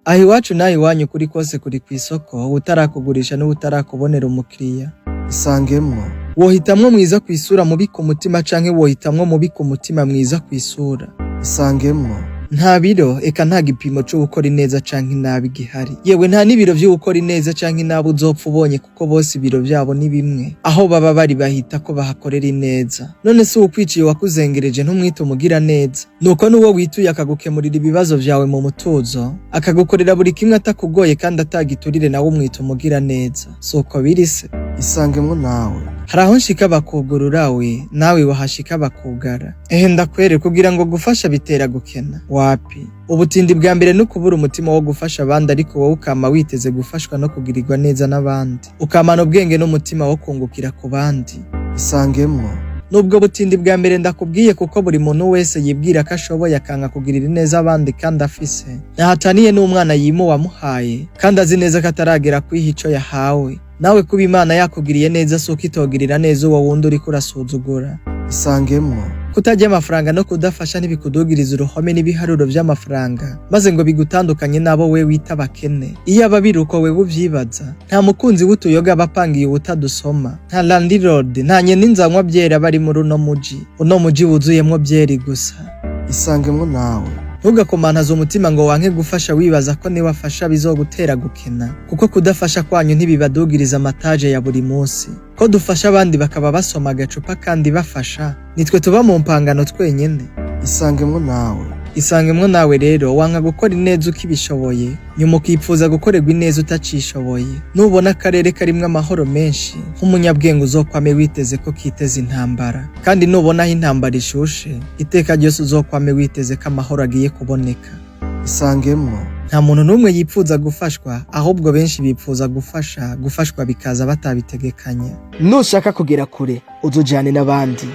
Aha iwacu n'aha iwanyu kuri kose kuri kw'isoko, uwutarakugurisha n'uwutarakubonera umukiriya. Isangemwo. Wohitamwo mwiza kw'isura mubi ku mutima, canke wohitamwo mubi ku mutima mwiza kw'isura? Isangemwo. Nta biro, eka nta gipimo co gukora ineza canke inabi gihari. Yewe, nta n'ibiro vyo gukora ineza canke inabi uzopfa ubonye, kuko bose ibiro vyabo ni bimwe. Aho baba bari bahita ko bahakorera ineza. None se uwukwiciye wakuzengereje ntumwita umugira neza? Nuko n'uwo wituye akagukemurira ibibazo vyawe mu mutuzo, akagukorera buri kimwe atakugoye kandi atagiturire, nawe umwita umugira neza. Suko biri se? Isangemwo nawe. Hari aho nshika bakugurura, we nawe wahashika bakugara. Ehe, ndakwere kugira ngo gufasha bitera gukena. Wapi, ubutindi bwa mbere ni ukubura umutima wo gufasha abandi, ariko wowe ukama witeze gufashwa no kugirirwa neza n'abandi, ukamana ubwenge n'umutima wo kungukira ku bandi. Isangemwo. Nubwo butindi bwa mbere ndakubwiye, kuko buri muntu wese yibwira ko ashoboye, akanga kugirira neza abandi kandi afise. Ntahataniye n'umwana yima uwamuhaye kandi azi neza ko ataragera kwiha ico yahawe. Nawe kuba Imana yakugiriye neza, si uko itogirira neza uwo wundi uriko urasuzugura. Isangemwo. Kutarya amafaranga no kudafasha ntibikudugiriza uruhome n'ibiharuro vy'amafaranga maze ngo bigutandukanye n'abo we wita abakene. Iyo aba biri uko wewe uvyibaza, nta mukunzi w'utuyoga aba apangiye uwutadusoma, nta landlord, nta nyene inzanywa byera bari muri uno muji, uno muji wuzuyemwo byeri gusa. Isangemwo nawe. Ntugakomantaze umutima ngo wanke gufasha, wibaza ko niwafasha bizogutera gukena, kuko kudafasha kwanyu ntibibadugiriza amataje ya buri munsi. Ko dufasha abandi bakaba basoma agacupa kandi bafasha, nitwe tuba mu mpangano twenyene? Isangemwo nawe. Isangemwo nawe rero. Wanka gukora ineza ukibishoboye, nyuma ukipfuza gukorerwa ineza utacishoboye. Nubona akarere karimwo amahoro menshi, nk'umunyabwenge uzokwame witeze ko kiteze intambara, kandi nubona aho intambara ishushe, iteka ryose uzokwame witeze ko amahoro agiye kuboneka. Isangemwo. Nta muntu n'umwe yipfuza gufashwa, ahubwo benshi bipfuza gufasha, gufashwa bikaza batabitegekanya. Nushaka kugera kure, uzujyane n'abandi,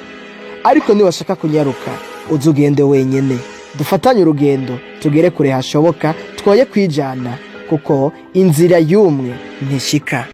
ariko niwashaka kunyaruka, uzugende wenyine. Dufatanye urugendo tugere kure hashoboka, twoye kwijana, kuko inzira y'umwe ntishika.